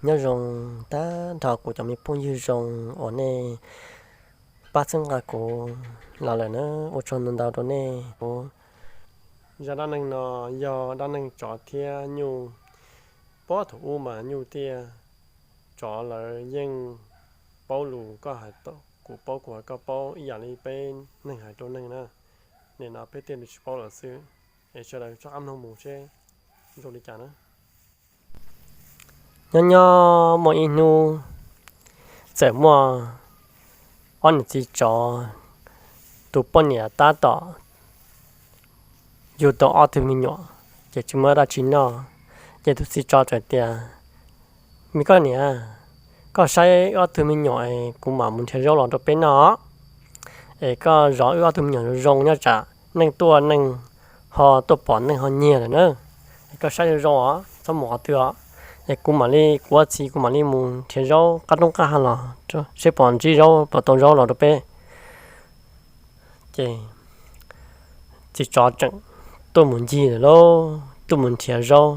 Nyob zoo tag nrho kuv cov me phooj ywg zoo uas nej pab txhawb nqa kuv los lawm na, ua tsaug ntau ntau rau nej. Kuv zaj dab neeg no yog dab neeg tsov thiab nyuj. Puag thaum ub mas nyuj thiab tsov lawv yeej paub lus, koj hais kuv paub, kuv hais koj paub, ib yam li peb neeg hais rau neeg na. Nim no peb thiaj li tsis paub lawm xwb. Es sawv daws tsob qab mloog mus seb zoo li cas na. Nyob nyob muaj ib hnub txawm muaj ob niam txiv tsov, tus poj niam tab tom yug tau ob tug me nyuam, ces tsis muaj dab tsi noj. Ces tus txiv tsov txawm tias, Me koj niam, koj saib ob tug me nyuam es kuv mam mus nrhiav zaub los rau peb noj, es koj zov wb ob tug me nyuam zoo zoo, nyob tsam neeg tuaj neeg ho tuaj pom neeg ho nyiag lawm na. Es koj saib zoo zoo os, txhob mus qhov twg os. Es kuv mam li, kuv ua txiv kuv mam li mus nrhiav zaub qab roob qab hav los seb pom ntsib zaub, pom tau zaub los rau peb. Ces txiv tsov tseem tuaj mus ncig lawm lauj, tuaj mus nrhiav zaub,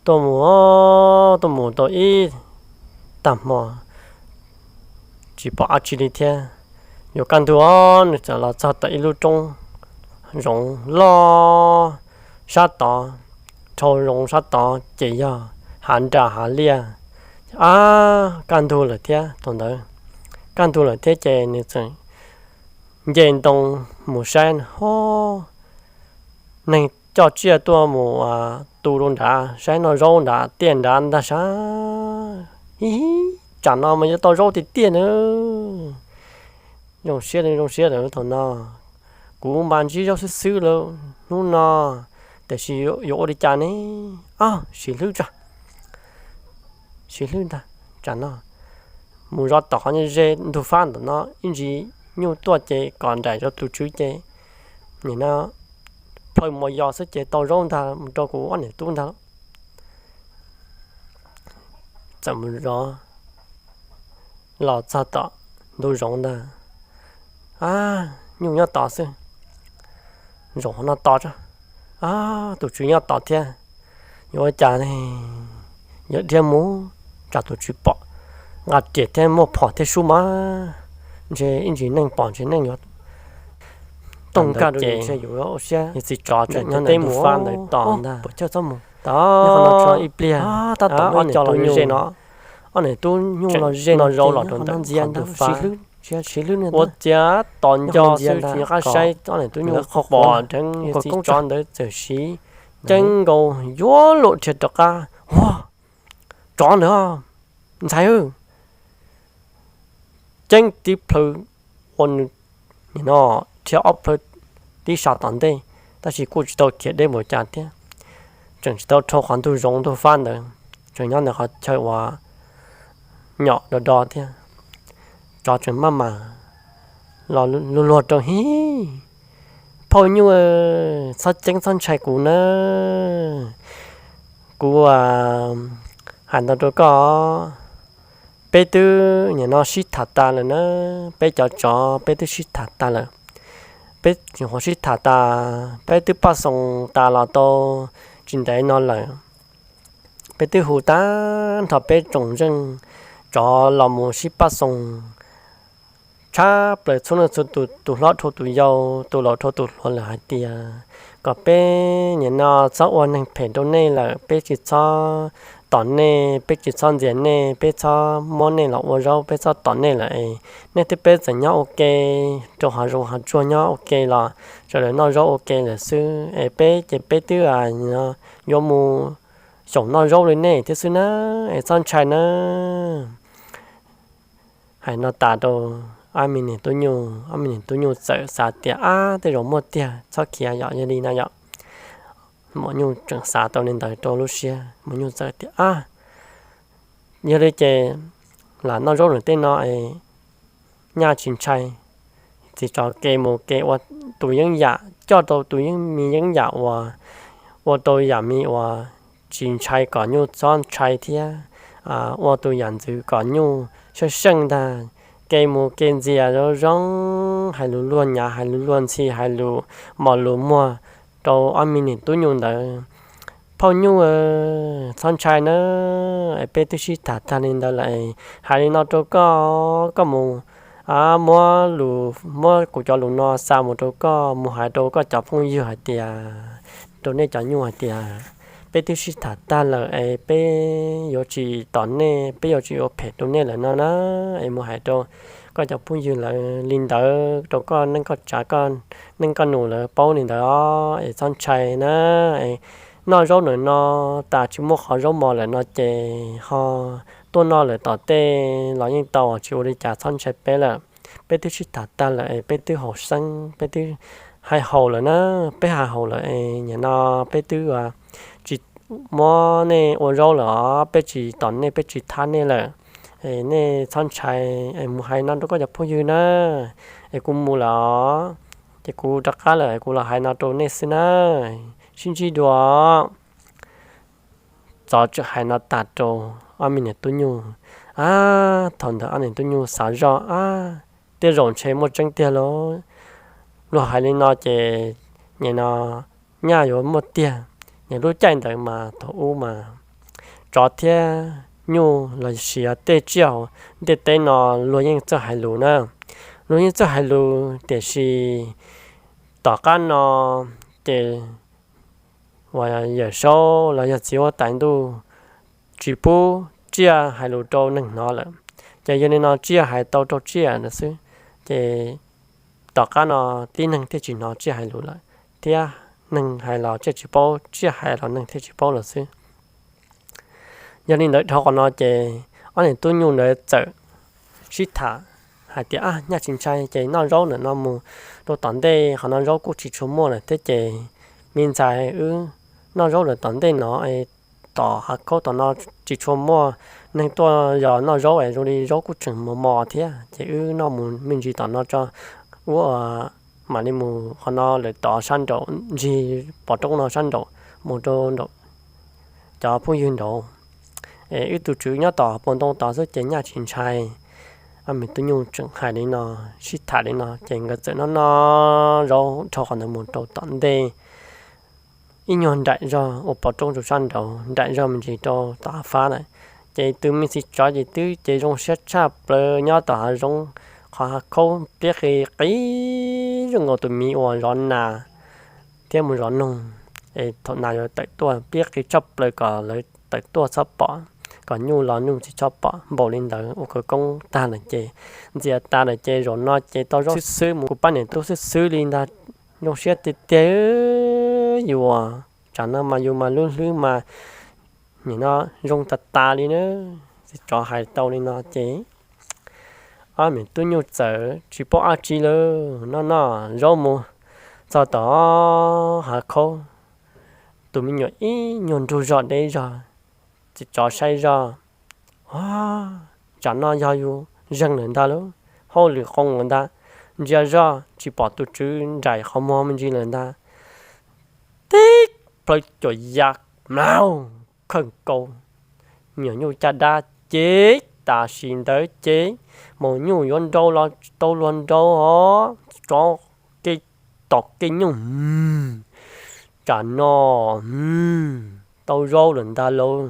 tuaj mus, tuaj mus tau ib tag hmo tsis pom dab tsi li thiab. Yuav kaj ntug os, nws txawm los txog tau ib lub roob zoov loj sab tod, dhau zoov sab tod ces yog hav nras hav liaj. Ab, kaj ntug lawm thiab thaum ntawd, kaj ntug lawm thiab ces nws txawm nce ntoo mus saib, ho neeg coj tsiaj tuaj mus tu rau nrad, saib noj zaub nrad, tiaj nrad ntag sav. Ib tsam no mas yuav tau zaub tiag tiag na. Zoo siab li zoo siab lawm thaum no, kuv npaj ntsib zaub xwb xwb lawm hnub no, tiam sis yuav ua li cas ne? Ob, siv hlwb tso, siv hlwb ntag. Tsam no mus zov tom qhov ze ntug fab ntawm no, ib ntsis nyuj tuaj ces kom nraim rau tus tswv ces nim no plhaw mos yos xwb ces tau zaub ntag mus rau kuv ob niam tub ntag. Txawm mus zov los txog tom ntug zoov ntag, ab, nyuj nyob tod xwb. Zoov no tod tso, ab, tus tswv nyob tod thiab. Yuav ua cas ne? Yawm dhia mus, tsam tus tswv pom, nqa riam thiab muaj phom thiab sub mas, ntshe ib ntsis neeg pom ntshe neeg yuav toog nkag rau ces yuav ua siab. Txiv tsov tseem nyob ntawm ntug fab ntawd tos ntag. Puas chawj txhob mus, tab tom ib pliag tab tom ob niam tub nyuj ze no, ob niam tub nyuj los ze no zaub los rau ntawm ntug fab, siv hlwb, ua ciav tos nco xwb tsis nco qab saib ob niam tub nyuj, pom dheev txiv tsov ntawd txawm siv ceeb nkaus yuav luam dhia rov qab. Ua, tsov ntawd, ntxhais, ceeb tib plhaw ua nws, nim no dhia ob plhaw tib sab tom ntej, tab sis kuj tsis tau khiav deb npaum cas thiab. Tseem tsis tau dhau qhov ntug zoov ntug fab ntawd, tseem nyob ntawm qhov chaw uas nyom do do thiab. Tsov tseem maj mam los luag luag rau, Hi, phauj nyuj, txhob ceeb txhob ntshai kuv na. Kuv hais ntau rau koj, peb twb nim no sib tham tas lawm na, peb cov tsov peb twb sib tham tas lawm. Peb tseem sib tham tas, peb twb poj xoos tas los tau tsis ntev no lawm. Peb twb hu tag nrho peb tsoom zeej tsov los mus sib poj xoos tshab plaws txhua leej txhua tus, tus hlob dhau tus yau, tus laus dhau tus hluas lawm hais tias kom peb nim no txhob ua neeg phem rau nej lawm, peb tsis txhob tom nej, peb tsis txhob ntxias nej, peb txhob muab nej los ua zaub, peb txhob tom nej lawm es nej thiab peb txawm nyob ua ke rau hav zoov hav tsuag nyob ua ke los sawv daws noj zaub ua ke lawm xwb es peb ces peb twb yuav mus xyaum noj zaub li nej thiab xwb na, es txhob ntshai na. Hais no tas rau ob me niam tub nyuj, ob me niam tub nyuj txawm xav tias, Ab, tej zaum muaj tiag, txhob khiav yom, yog li na yom. Maum nyuj tseem xav tau li ntawd rau lub siab, maum nyuj txawm tias, Ab, yog li ces lam noj zaub lawm tej no es nyaj tsis ntshai. Txiv tsov ke mus ke ua tus yeeb yam, coj tau tus yeeb, me yeeb yam uas ua tau yam me uas tsis ntshai kom nyuj txhob ntshai thiab, ua tus yam ntxwv kom nyuj seej seej ntag. Ke mus ke ntxias zoo zoo, hais lus luag nyav, hais lus luag ntxhi, hais lus mos lus muag rau ob me niam tub nyuj ntawd. Phauj nyuj, txhob ntshai na, es peb twb sib tham tag li ntawd lawm. Hais li no rau koj, koj mus muab lus, muab kuv cov lus no xa mus rau koj, mus hais rau koj cov phooj ywg hais tias, rau nej cov nyuj hais tias, peb twb sib tham tag lawm es peb yuav tsis tom nej, peb yuav tsis ua phem rau nej lawm no na. Es mus hais rau koj cov phooj ywg lawv li ntawd rau koj neej koj tsav, koj neej koj nus lawv paub li ntawd os, es txhob ntshai na. Noj zaub ntawm no tas tsis muaj qhov zaub mos lawm no ces ho tuaj noj lawm tom tej los yeej tau, tsis ua li cas, txhob ntshai peb lawm. Peb twb sib tham tag lawm es peb twb haus xeeb, peb twb hais haus lawm na, peb hais haus lawm es nim no peb twb tsis muab nej ua zaub lawm os, peb tsis tom nej, peb tsis thab nej lawm. Nej txhob ntshai, es mus hais no rau koj cov phooj ywg na, es kuv mus lawm os, ces kuv rov qab lawm kuv los hais no rau nej xwb na, sib ntsib dua. Txov tseem hais no tas rau ob me niam tub nyuj, ab, thaum ntawd ob niam tub nyuj xav zoj, ab, tej zaum ntshe muaj tseeb tiag lauj, luag hais li no ces nim no nyaj yuav muaj tiag. Nim lub caij ntawd mas thaum ub mas tsov thiab nyuj los sis yog tej tsiaj hauv ntiaj teb no luag yeej txawj hais lus na, luag yeej txawj hais lus, tiam sis tom qab no ces uas yawm saub los yog txiv huab tais ntuj tsis pub tsiaj hais lus rau neeg hnov lawm, ces yog li no tsiaj hais tau rau tsiaj lawm xwb. Ces tom qab no tib neeg thiaj tsis hnov tsiaj hais lus lawm, thiab neeg hais los tsiaj tsis paub, tsiaj hais los neeg thiaj tsis paub lawm xwb. Yog li ntawd dhau qhov no ces ob niam tub nyuj ntawd txawm sib tham hais tias, ab, nyaj tsis ntshai ces noj zaub ntawm no mus rau tom ntej, qhov no zaub kuj tsis tshua muaj lawm thiab ces me ntxhais wb noj zaub lawm tom ntej no, tom hav khaub tom no tsis tshua muaj neeg tuaj yos noj zaub es zoo li zaub kuj tseem mos mos thiab, ces wb noj mus me ntsis tom no tso, ua mam li mus qhov no lawm tod sab nraum, ntsis pov roob no sab nraum, mus rau nraum cov phooj ywg nraud, es wb tus tswv nyob tom puas ntoo tod xwb ces nyaj tsis ntshai. Ob me tub nyuj tseem hais li no, sib tham li no ces nkawd txawm noj noj zaub dhau qhov ntawd mus rau tom ntej ib nyuag nraim zog uas pov roob rau sab nraud, nraim zog me ntsis rau tom hav fab lawm. Ces tus me txiv tsov ces twb ces zoo siab tshaj plaws nyob tom hav zoov, qhov hav khaub piab qis qis zoo nkaus tus miv uas zov nas thiab mus zov noog, es thaum nas yuav tawm tuaj piab qis tshaj plaws kom lawv tawm tuaj txhob pom, kom nyuj los nyuj tsis txhob pom. Npaum li ntawd ua khawv koob tag lawm ces ntxias tas lawm ces zaum no ces tau zaub xwb xwb mus kuv pab niam tub xwb xwb li ntag. Zoo siab tiag tiag, yus tsam no mas yus mas lub hlwb mas nim no zoo tas tas li na. Txiv tsov hais tau li no ces ob me tub nyuj txawm tsis paub dab tsi lawm, noj noj zaub mus txog tom hav khaub. Tus me nyuam ib nyuag nrug zog deb zog, txiv tsov saib zog, tsam no yog yus zeeg lawm ntag lauj, hauj lwm qoo lawm ntag, ntsia zog tsis pom tus tswv nraim qhov muag me ntsis lawm ntag. Tib plhaw cuam ya mlaug khawm nkaus, me nyuam nyuj caj dab ces tam sim ntawd ces maum nyuj yuav nrau los tsis tau luag nrau os, tsov kev tom kev nyooj, tsam no tau zaub lawm ntag lauj.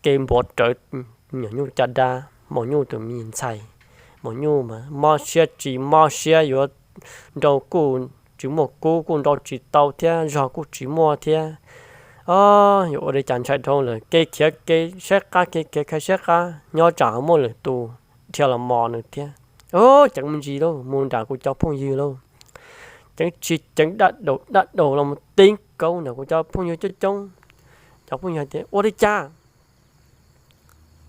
Kev npuav rawv me nyuam nyuj caj dab, maum nyuj tus me ntxhais, maum nyuj mas mob siab tsis mob siab, yuav nrau kuj tsis muaj kub, kuj nrau tsis tau thiab zog kuj tsis muaj thiab. Yuav ua li cas ntshai dhau lawm, kev khiav kev saib qab, kev khiav kev saib qab, nyob tsam ho muaj lwm tus dhia los mos nws thiab. Ceev me ntsis lauj, mus nram kuv cov phooj ywg lauj, ceev tsis ceev daj daum daj daum los mus tib kaug nram kuv cov phooj ywg coob coob. Cov phooj ywg hais tias, ua li cas?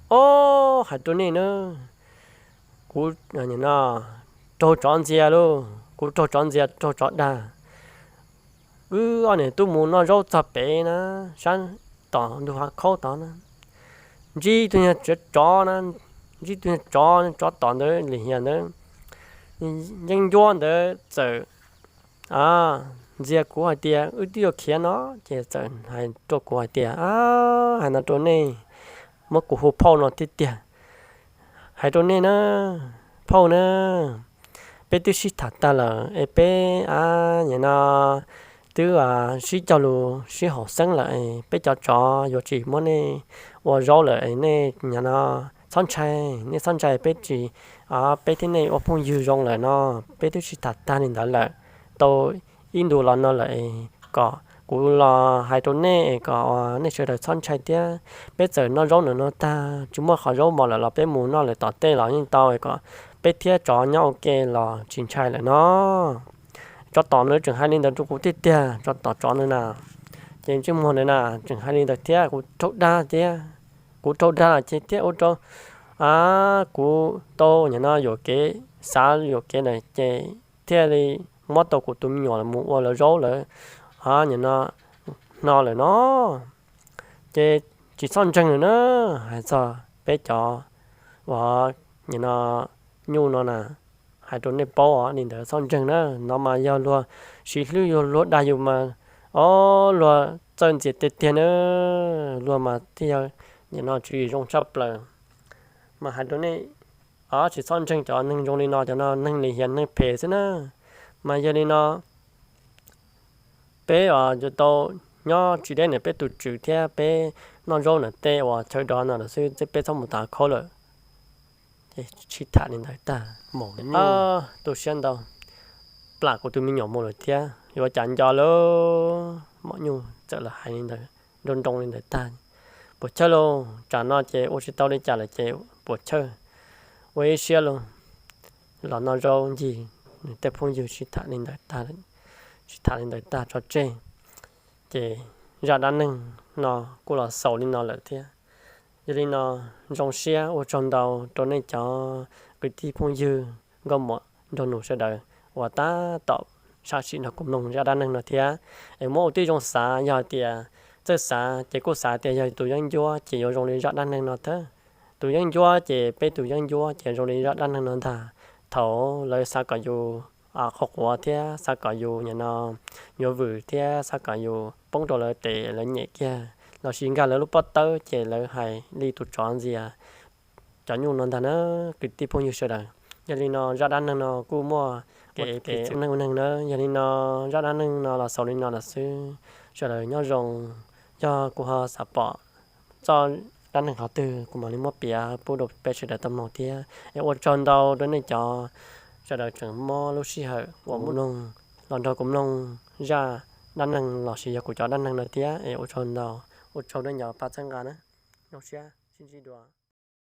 Ob, hais rau nej na, kuv raug tsov ntxias lauj, kuv raug tsov ntxias, raug tsov dag. Wb ob niam tub mus noj zaub txog pem na, sab tom ntug hav khaub tod na, ntsib tus niag tsov na, ntsib tus niag tsov, tsov tom ntawd lim hiam ntawd, yeeb ncuab ntawd txawm ntxias kuv hais tias wb twb yuav khiav no, ces txawm hais rau kuv hais tias, hais no rau nej, muab kuv hu phauj no tiag tiag. Hais rau nej na, phauj na, peb twb sib tham tag lawm es peb a, nim no twb sib cog lus sib haum xeeb lawm, peb cov tsov yuav tsis muab nej ua zaub lawm, nej no txhob ntshai, nej txhob ntshai, peb tsis, peb thiab nej ua phooj ywg zoo lawm no, peb twb sib tham tag li ntawd lawm tau ib ntus los no lawm, kom kuv los hais rau nej kom nej sawv daws txhob ntshai thiab. Peb txawm noj zaub ntawm no tag tsis muaj qhov zaub mos lawm los peb mus noj lawm tom tej los yeej tau, kom peb thiab tsov nyob ua ke los tsis ntshai lawm no. Tsov tom nws tseem hais li ntawd rau kuv tiag tiag, tsov tom tsov ntawd na. Ces ntsej muag ntawd na tseem hais li ntawd thiab, kuv raug dag thiab, kuv raug dag los ces thiab ua rau kuv tau nim no yuam kev, xav yuam kev lawm ces thiaj li muab tau kuv tus me nyuam los mus ua lawv zaub lawm, nim no hno lawm no. Ces tsis txhob ntseeg lawm na, hais txog peb cov uas nim no nyuj no na, hais rau nej paub os, li ntawd txhob ntseeg na. No mas yog luag siv hlwb yog luag dag yus mas, o, luag txawj ntxias tiag tiag na, luag mas thiaj yog nim no tswv yim zoo tshaj plaws. Mas hais rau nej, o, tsis txhob ntseeg cov neeg zoo li no, cov no neeg lim hiam neeg phem xwb na. Mas yog li no peb yuav tau nyob tsis deb ntawm peb tus tswv thiab peb noj zaub ntawm tej uas chaw dov no lawm xwb, peb txhob mus tav khaub lawm. Ces sib tham li ntawd tag, tu siab ntau, plam kuv tus me nyuam mus lawm thiab yuav cas nco lawm. Maum nyuj txawm los hais li ntawd nroo nroo li ntawd tag, puas chawj lauj, tsam no ces ua tsis tau li cas lawm ces puas chawj, ua ib siab lauj. Los noj zaub ncig, nws tej phooj ywg sib tham li ntawd tag, sib tham li ntawd tag tso tseg, ces zaj dab neeg no kuj los xaus li no lawm thiab. Yog li no zoo siab ua tsaug ntau rau nej cov kwv tij phooj ywg nkauj muam nraug nus sawv daws uas tab tom sam sim nrog kuv mloog zaj dab neeg no thiab. Es muab ua tib zoo xav, yog hais tias txawj xav ces kuj xav tias yog tus yeeb ncuab ces yuav zoo li zaj dab neeg no thiab. Tus yeeb ncuab ces peb tus yeeb ncuab ces zoo li zaj dab neeg no ntag. Thaum lawv xav kom yus qhuas quav thiab xav kom yus nim no yuav vwm thiab xav kom yus poob rau lawv tes lawv nyem kiag lossis nkag lawv lub pob tawb ces lawv hais li tus tsov ntxias cov nyuj no ntag na, kwv tij phooj ywg sawv daws. Yog li no zaj dab neeg no kuj muaj kev ua neej ua neeg na. Yog li no zaj dab neeg no los xaus li no lawm xwb, sawv daws nyob zoo. Yog kuv ho xav pom txoj dab neeg qhov twg kuv mam li muab piav pub rau peb sawv daws tau mloog thiab. Es ua tsaug ntau rau nej cov sawv daws tseem muab lub sij hawm uas mus mloog los nrog kuv mloog zaj dab neeg lossis yog kuv cov dab neeg no thiab. Es ua tsaug ntau, ua tsaug nej cov pab txhawb nqa na. Zoo siab sib ntsib dua.